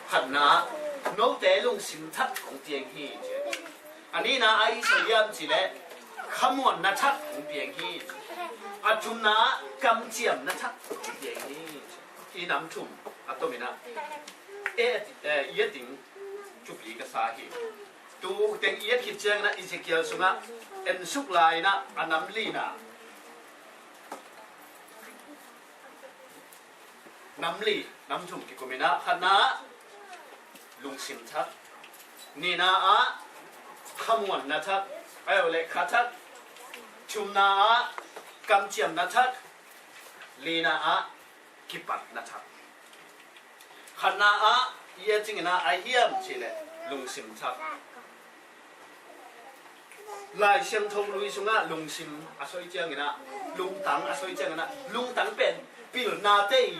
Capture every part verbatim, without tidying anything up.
Khatna, note lungsim thak kong piang hi, ci. A nihna ah i sa hiam cih leh khamuanna thak kong piang hi, ci. A thumna ah kamciamna thak kong piang hi, ci. I nam thum a tomin ah e, e, i et ding thupi ka sa hi. Tu teng i et khit ciangin ah Ezekiel sungah en suk lai-in ah a nam lina, nam li, nam thum kikum in ah, khatna ah lungsim thak, nihna ah khamuanna thak, ahi zong leh kha thak, thumna ah kamciamna thak, lina ah kipatna thak. Khatna ah i et ciangin ah a hiam cih leh lungsim thak. Lai Siangtho lui sungah lungsim a soi ciangin ah, lungtang a soi ciangin ah, lungtang pen pilna tei,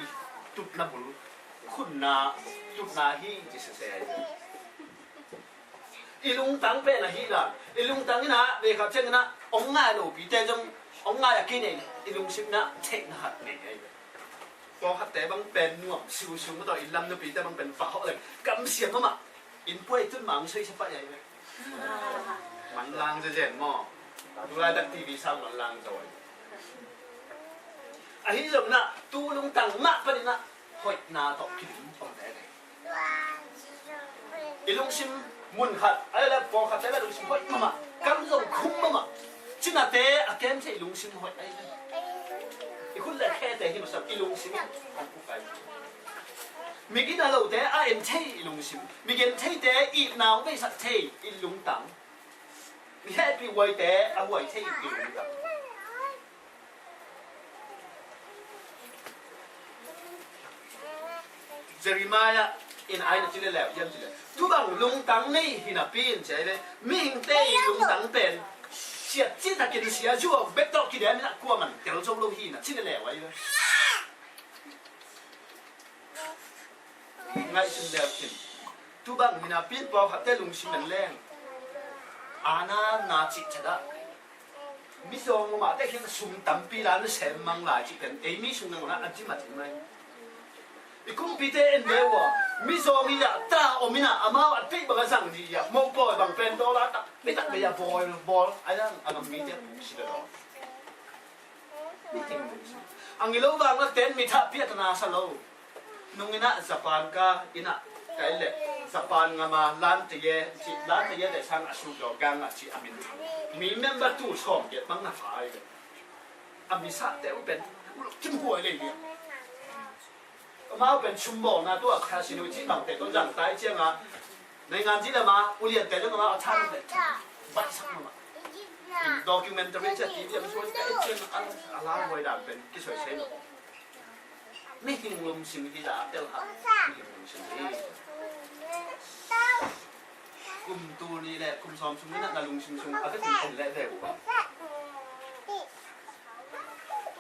tutna bul, khutna, tutna hi ci sese ahi. I lungtang pen ahi la, i lungtang in ah, vei khat ciangin ah hong ngai lopite zong hong ngai a kinei, i lungsim in ah theihna khat nei ahi ve. Pawlkhatte bang pen nuam siusiu mah tawh, i lam nupite bang pen vahawh leng kamsiam mahmah, inn puai tun mah hong soisa pah ahi ve. Manlang zezen maw? Tulaitak T V sang manlang zaw ahi. Ahi zongin ah tu lungtang mah panin ah hoihna tawh kidim om lel hi. I lungsim mun khat, ahi leh pawlkhatte leh lungsim hoih mahmah, kam zong khum mahmah, cinate a kem thei lungsim hoih ahi. I khut leh khete hi masa i lungsim in an uk ahi. Migina lote a en thei i lungsim, migen theite itna hong veisak thei i lungtang, mi hehpih huaite a huai thei i lungtang. Jeremiah in a na ci lel leu hiam cih leh, tu bang lungtang nei hi napi in ci ahi ve. Mihingte i lungtang pen siat citakin sia zuau bek tawh kidem in ah kuaman tel zo lo hi na ci lel leu ahi ve. Ngaihsun leu khin. Tu bang hi napi in pawlkhatte lungsim en leng a na na cih thadah. Mizawng mahmah te khiang sum tampi la na sem mang lai cih pen ei mi sung nangawn ah a dim a dim ahi. I kumpite en ve ua, mizawng hi a ta om in ah, amau a tei bang a zang dih a, mopawi bang pen dollar takpi tak bei a bawl bawl a, a gam mite puk si lel a. Mihing lungsim. A ngilo vang lakte in mi thahpi a ta na sa lo. Nung in ah Japan ka in ah ka en leh Japan ngam a lante ye, ci lante ye te sang a suk lo gang a ci a min. Mi member tu sawm giat bang na fa ahi ve. A mi sate uh pen kim huai lei liang. Amau pen sumbawlna tu a casino ci bangte tawh zang tai ciang a, naingan ci lam a uliante zong amau a than leh baihsak mahmah. Documentary ci a ti diam suai ka et ciang a, a lau huai dan pen kisoi sei lo. Mihing lungsim hi a tel ha. Mihing lungsim hi. Kum tul nih leh kum sawm sung in ah na lungsim sung a ka tung leh ve uh a,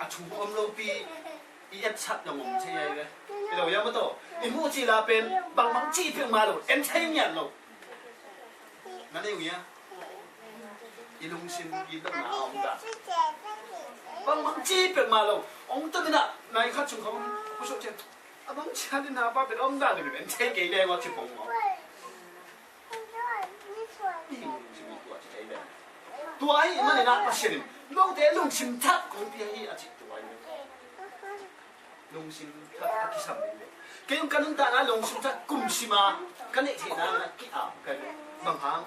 a thu om lopi i etsak dong om thei ahi ve. I lo ia maw taw? I muh cih la pen bangbang cih peuhmah lo, en thei ngiat lo. Na nei uh ia? I lungsim i dotna a om dah. Bangbang cih peuhmah lo. Ong tawh in ah nai khat sung khawng pusuh ciang, a bang ciat in a pa pen om dah, en thei kei leng aw ci pong maw? Tua ahih manin ah Pasian in note lungsim thak kong pia hi a cih tua hi. Lungsim thak a kisam hi. Kei zong ka nuntakna lungsim thak kum sim a ka neih theihna a ki-ap ka hi. Bang hang?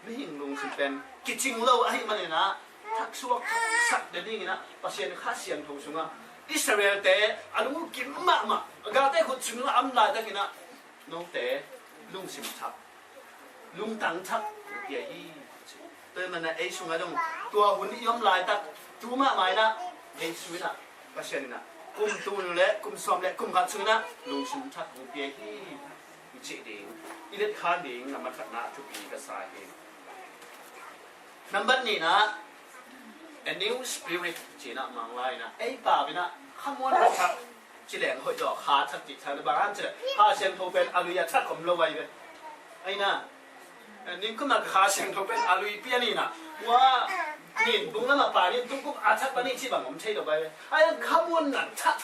Mihing lungsim pen kicing lo ahih manin ah thaksuak sak ding in ah Pasian Kha Siangtho sungah Israel-te a lungkim mahmah, a galte khut sungah a om laitakin ah note lungsim thak, lungtang thak pia hi. Tua ahih manin ah ei sungah zong tua hun i om laitak tu mahmah in ah Jesu in ah, Pasian in ah kum tul le kum sawm le kum khat sung in ah lungsim thak pia hi. I cih ding, i letkhan ding nambat khatna a thupi ka sa hi. Nambat nihna, a new spirit cih in ah Manglai in ah ei pau in ah khamuanna thak ci leng hoih zaw, kha thak cih thak na bang hang cih leh Kha Siangtho pen a lui a thak om lo ahi ve. Ahi na, ningkum a Kha Siangtho pen a lui pian in ah, ua, nin bung lam a pa nin tung kum a thak pa ni cih bang om thei lo ahi ve. Ahi a khamuanna thak.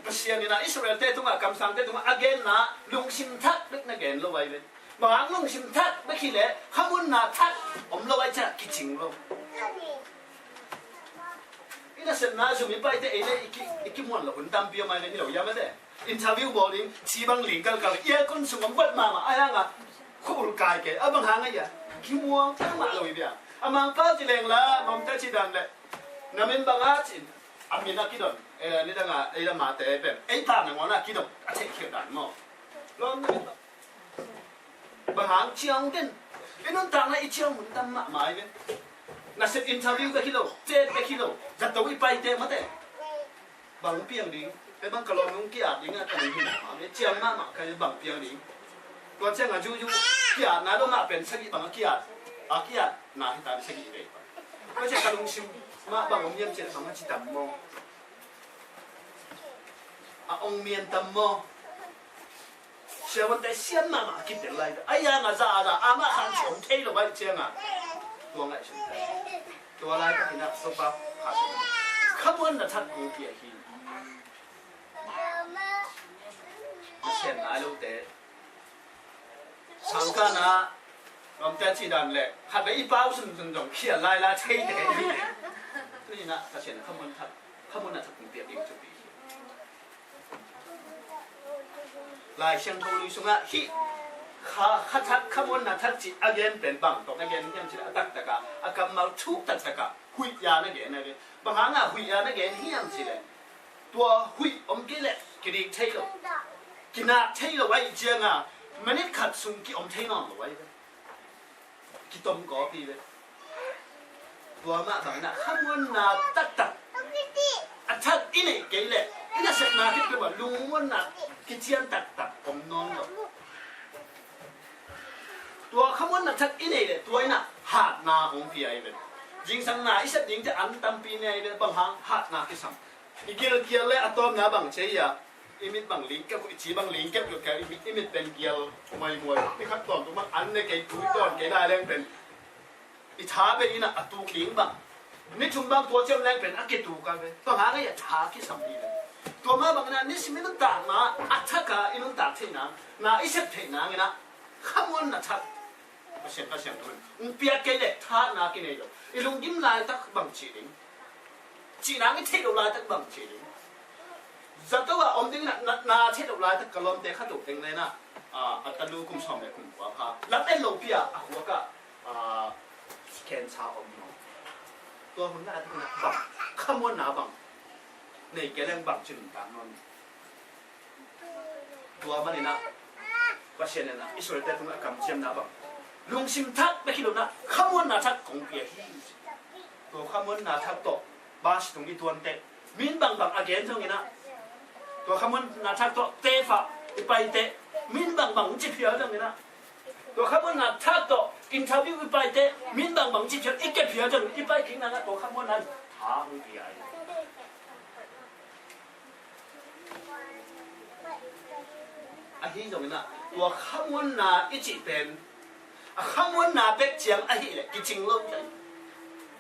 Pasian in ah Israel-te tungah, kamsangte tungah a genna lungsim thak bek na gen lo ahi ve. Bang hang lungsim thak bek hi leh khamuanna thak om lo ahi ciah kicing lo. I nasepna zum i paite ei le i ki, i kimuan lo hun tampi om ahi ve, hi lo hiam a de. Interview bawl ding, ci bang ling kalkal, aircon sung om vat mahmah, a hangah khua ul kai kei, a bang hang a hia? Kimuang mahmah lo hi bia. A Mangpau ci leng la, Mawmte ci dan le, na min bang a cin, a min a kidon, eh, nidang a, ei la mate pen, ei pa nangawn a kidon, a theihkhiat dan maw. Lawm na min bang. Bang hang ciang den. I nuntakna i ciang mun tam mahmah hi ve. Nasep interview bek hi lo, chet bek hi lo, zato i paite mate. Bang piang ding, pen bang ka lawm nung ki-at ding a ka ding hi mahmah ve, ciang mahmah ka bang piang ding. Tua ciangah juju ki-atna dong mah pen sagih bang a ki-at, a ki-atna hi ta sagih vei. Tua ciang ka lungsim mah bang om hiam cih leh bang a ci tam maw? A ong mian tam maw? Siavuante sian mahmah a kitel lai. A hiang a za a za amah khan ci om thei lo ahi ciangah, tua ngaihsun thei. Tua lai ka hinah sopa khat khamuanna thak kong pia hi. Na sian nai lote sangkahna, Lawmte ci dan le khat vei i pau sunsun zong khial lai lai theite hi. Tuninah Pasian khamuan thak, khamuanna thak kong pia ding cu pi hi. Lai Siangtho Lui sungah hih kha, kha thak, khamuanna thak cih a gen pen bang tawh a gen hiam cih leh a taktakah, a kammal thuk taktakah huih ya na gen a gen. Bang hangah huih ya na gen hiam cih leh tua huih om kei leh kidik thei lo, kinak thei lo ahi ciangah minute khat sung ki-om thei nawn lo ahi ve. Kitom kawpi ve. Tua mah bangin ah khamuanna taktak a thak i neih kei leh i nasepna khempeuh ah lungmuanna kician taktak om nawn lo. Tua khamuanna thak i neih leh tua in ah hatna hong pia hi ve. Zingsang na i sep dingte an tampi nei hi ve, bang hang hatna kisam. I gilkial le a tawpna bang ci a, i mit bang ling keuh, i ci bang ling keuh, i mit, i mit pen gial muaimuai. Ni khat tawntung bang an ne kei, tui tawn kei lai leng pen i tha pen in ah a tuk ding bang. Ni thum bang tua ciam leng pen a kituk a ve. Tua hang a tha kisam hi ve. Tua mah bangin ah nisim i nuntakna a thak a i nuntak theih nang, na i sep theih nangin ah khamuanna thak Pasian, Pasian thu in hong piak kei leh thahatna kinei lo. I lunggim laitak bang ci ding, cih nang i theih loh laitak bang ci ding. Zato ah om ding na, na, na theih loh laitak ka lawmte khat uh teng le na, a, a tanu kum sawm le kum kua pha. Lam en lopi ah a huak ah, a, cancer om nawn. Tua hun laitak na bang, khamuanna bang nei kei leng bang ci nuntak nawn. Tua manin ah Pasian in ah Israel-te tungah kamciamna bang lungsim thak bek hi lo in ah khamuanna thak kong pia hi. Tua khamuanna thak tawh bus tung i tuan teh min bangbang a gen zongin ah, tua khamuanna thak tawh tefa i pai teh min bangbang ci phial zongin ah, tua khamuanna thak tawh interview i pai teh min bangbang ci phial, i ke phial zongin i pai kik nang ah tua khamuanna tha hong pia hi. Ahi zongin ah tua khamuanna i cih pen a khamuanna bek ciang ahih leh kicing lo hi.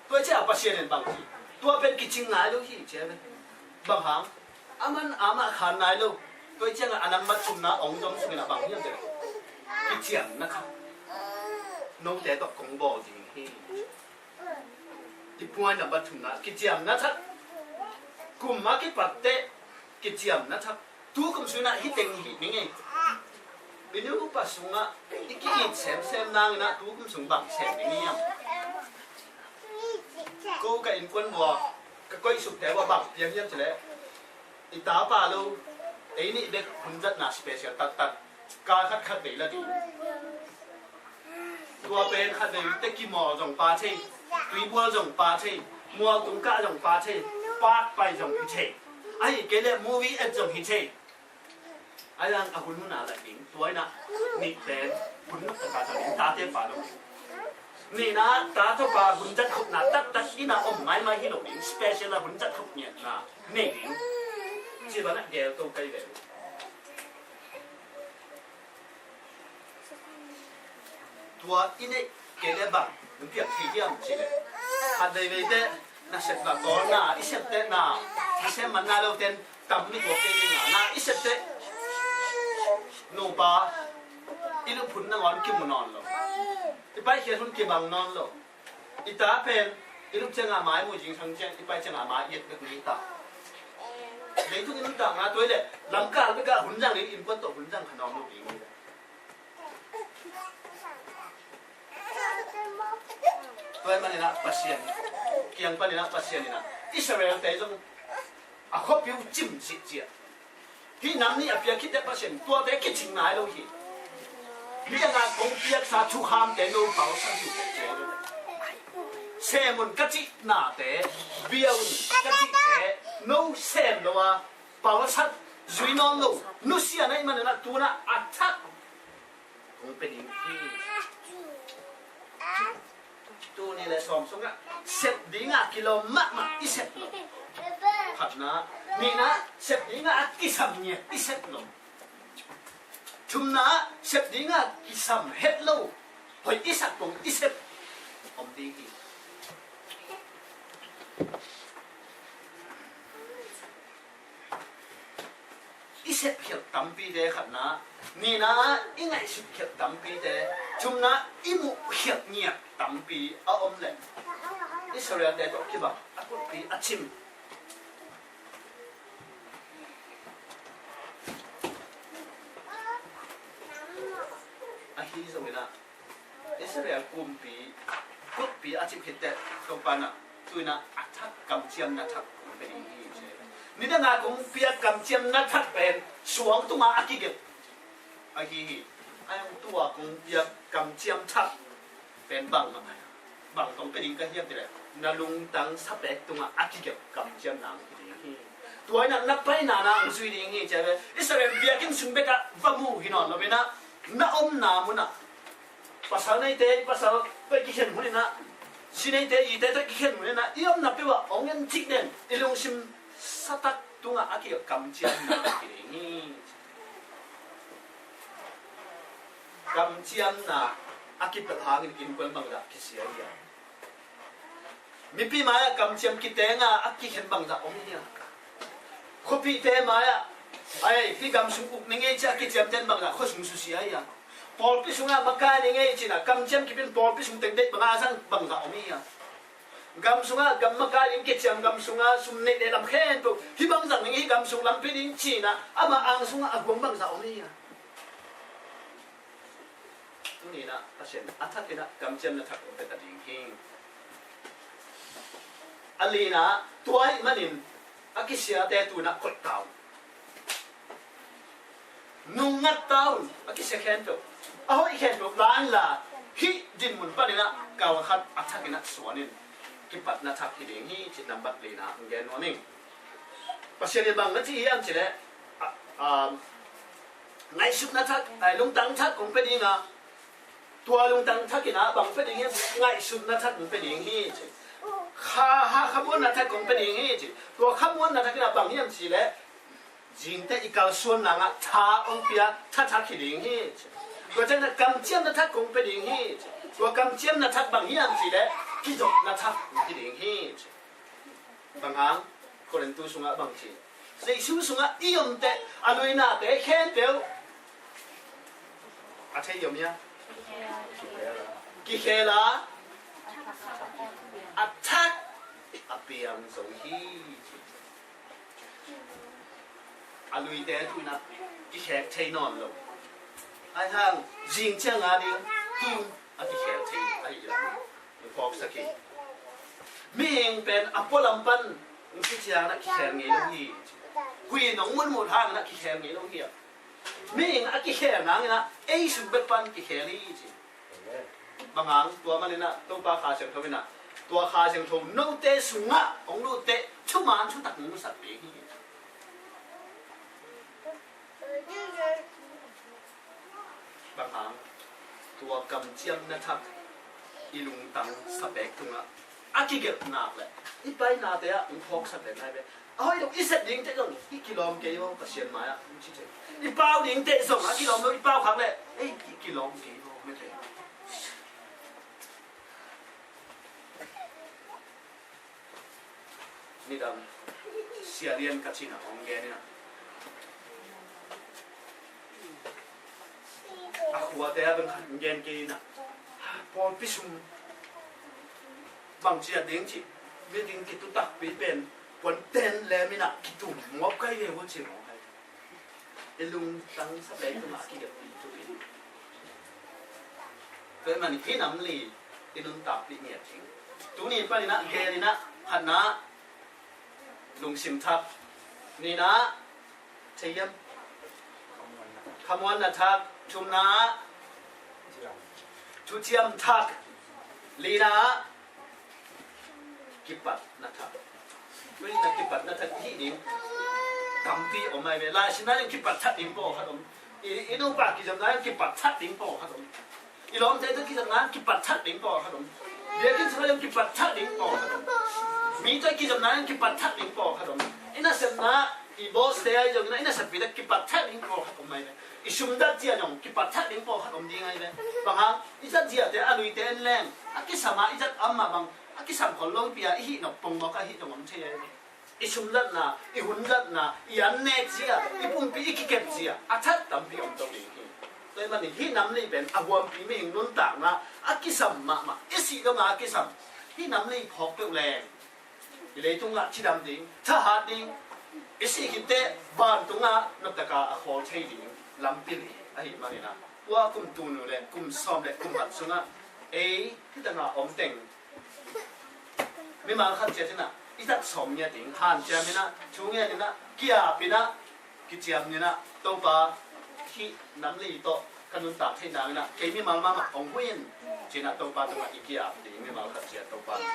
Tua ciah Pasian in bang ci, tua pen kicing nai lo hi ci a ve. Bang hang? Aman amah khan nai lo. Tua ciangah a nambat thumna ong zom sungin ah bang hiam cih leh kiciamna kha note tawh kong bawl ding hi. I puai nambat thumna kiciamna thak. Kum a kipat teh kiciamna thak. Tu kum sungin ah hih teng hih ning ei. I nupa sungah i ki-it semsem nangin ah tu kum sung bang sem ning ei hiam? Ko ka innkuan vua ka koihsukte vua bang piang hiam cih leh i tapa lo, ei nih bek hun zatna special taktak. Kal khat khat vei la ding. Tua pen khat vei te kimawl zong pa thei, tuibual zong pa thei, mual tungkah zong pa thei, park pai zong hi thei. Ahih kei leh movie et zong hi thei. Ahi zong a hun hun a la ding, tua in ah nih pen hun hun a ka sa ding, tate pa lo. Nihna, ta tawh pa hun zat khopna taktak in ah om maimai hi lo ding, special a hun zat khop ngiatna nei ding. Ci bang ah gel to kai ve. Tua i neih kei leh bang hong piak thei hiam cih leh, khat veivei teh nasepna tawlna, i septehna, i sem man nai lo ten Tam ni tua kei ding a, na i sep teh nupa i lup hun nangawn kimu nawn lo, i paikhiat hun kibang nawn lo. I ta pen i lup ciangah mai mu, zingsang ciang i pai ciangah mai i et bek ni ta. Leitung i nuntakna tua i leh lamkal bekah hun zang ding, innkuan tawh hun zang kha nawn lo ding hi. Tua ahih maninah Pasian kiang paninah Pasian inah Israel-te zong a khuapi uh cim zihziah. Hih nam nih a piak khit teh Pasian tuate kicing nai lo hi. Nidanga kong piaksa thukhamte no palsat hi uh teh. Sem un ka cih nate, bia un ka cihte no sem lo a, palsat zui nawn lo, nusia na hih maninah tunah a thak kong pia ding hi. Tul nih le sawm sungah sep dinga kilawm mahmah i sep lo. Khatna, nihna, sep dinga a kisam ngiat i sep lo. Thumna, sep dinga kisam het lo, hoih i sak kong i sep om ding hi. I sepkhialh tampite khatna, nihna i ngaihsutkhialh tampite, thumna i muhkhialh ngiat tampi a om leh Israel-te tawh kibang a kulhpi a cim. Ahi zonginah Israel kumpi kulhpi a cim khit teh Topa inah tuinah a thak kamciamna thak kong pia ding hi ci. Nidanga kong piak kamciamna thak pen suang tungah a kigelh ahi hi. A hong tua kong piak kamciam thak pen bang, bang tawh pia ding ka hiam cih leh na lungtang sapek tungah a kigelh kamciamna hong hi ding hi. Tua inah na paina na hong zui ding hi ci a ve. Israel biakinn sung bekah va mu hi nawn lo inah na omna munah pasal neite i pasal tawh i kikhen hun inah, zi neite i zi neite tawh i kikhen hun inah i omna peuhah hong en cik den, i lungsim satak tungah a kigelh kamciamna hi ding hi. Kamciamna a kipelh hangin innkuan bangzah kisia hi a, mipi mai-ah kamciam kitenga a kikhen bangzah om hi a, khuapihte mai-ah, ai, hih gam sung uk ni ngei ci a kiciamten bangzah khua sung susia hi a, pawlpi sungah makai ni ngei ci-inah kamciam kipin pawlpi sung teng deih bangah a zang bangzah om hi a, gam sungah gam makai ding kiciam, gam sungah sum neih le lam khempeuh hih bangzah ning, hih gam sung lampi ding ci-inah amah ang sungah a guang bangzah om hi a. Tuninah Pasian a thakinah kamciamna thak hong pia ta ding hi. A linah tua ahih manin a kisiate tunah koih ta un. Nungngat ta un, a kisia khempeuh, a hoih khempeuh la inla, hih dinmun paninah kal khat a thakinah suanin kipatna thak hi ding hi, cih nambat linah hong gen nuam ing. Pasian in bang na ci hiam cih leh, a, a, ngaihsutna thak, ai, lungtang thak kong pia ding a, tua lungtang thakinah bang pia ding hiam cih leh ngaihsutna thak kong pia ding hi ci. Kha, ha, khamuanna thak kong pia ding hi ci. Tua khamuanna thakinah bang hiam cih leh zingteh i kalsuan nangah tha hong pia tha thak hi ding hi ci. Tua ciangin kamciamna thak kong pia ding hi ci. Tua kamciamna thak bang hiam cih leh kizopna thak hi ding hi ci. Bang hang? Korintu sungah bang ci? Jesu sungah i omteh a luinate khempeuh a thei i om hia? Kikhel a, a thak a piang zo hi. A luite tunah kikhel thei nawn lo. Ahi hang zing ciang a ding tun a kikhel thei ahi lo. Phawksak hi. Mihing pen a pualam pan hong ci ciangin a kikhel ngei lo hi. Kui nong mutmut hangin a kikhel ngei lo hi. Mihing a kikhel nanginah ei sung bek pan kikhel hi ci. Bang hang? Tua maninah Topa Kha Siangtho inah tua Kha Siangtho note sungah hong lut teh thuman thutak hong sak ding hi. Bang hang? Tua kamciamna thak i lungtang sapek tungah a kigelh nak leh i painate ah hong phawksak leh nai ve. A hoih lo i sep ding teh zong i kilawm kei aw, Pasian mai-ah hong ci thei. I pau ding teh zong a kilawm lo, i pau khak leh ei i kilawm kei aw, mete. Nidang Sia Lian ka cih na hong gen in ah, a khuate a beng khat gen kei in ah, pawlpi sung bangci a ding cih, mi ding kitu takpi pen puan ten lem in ah kitum ngop kai ve hu cih mawk hai. I lungtang sa pen tuma kigep pi tu pi. Tua ahih manin hih nam li i nuntakpih ngiat ding. Tuni panin ah gen in ah, khatna, lungsim thak. Nihna, thei hiam? Khamuanna thak. Thumna, thuciam thak. Lina, kipatna thak. Tuni na kipatna thak hih ding tampi om ai ve. Laisimna in kipat thak ding pawlkhat om. I, i nupa kizopna in kipat thak ding pawlkhat om. I lawmte tawh kizopna in kipat thak ding pawlkhat om. Biakinn sung ah kipat thak ding pawlkhat om. Mi tawh kizopna in kipat thak ding pawlkhat om. I nasepna, i boss te ahi zongin ah, i naseppi tawh kipat thak ding pawlkhat om ai ve. I sum zat zia zong kipat thak ding pawlkhat om ding ai ve. Bang hang, i zat ziate a luite en leng, a kisam a i zat amah bang, a kisam khol lo pi a i hih nop pongmawk a hih zong om thei ai ve. I sum zatna, i hun zatna, i an nek zia, i pumpi i kikep zia a thak tampi om to ding hi. Tua ahih manin hih nam li pen a huampi mihing nuntakna a kisam mahmah, i sih dong a kisam. Hih nam li phawk peuh leng i leitungah cidam ding, thahat ding, i sih khit teh vantungah noptaka a khawl thei ding lampi li ahih manin ah, tua kum tul nu le kum sawm le kum khat sungah ei hih tangah om teng mimal khat ciat in ah i zat sawm ngiat ding, hanciam in ah, thu ngen in ah, ki-ap in ah, kiciam in ah, Topa hih nam li tawh ka nuntak theih nang in ah kei mimal mahmah hong huh in, ci-in ah Topa tungah i ki-ap ding, mimal khat ciat Topa in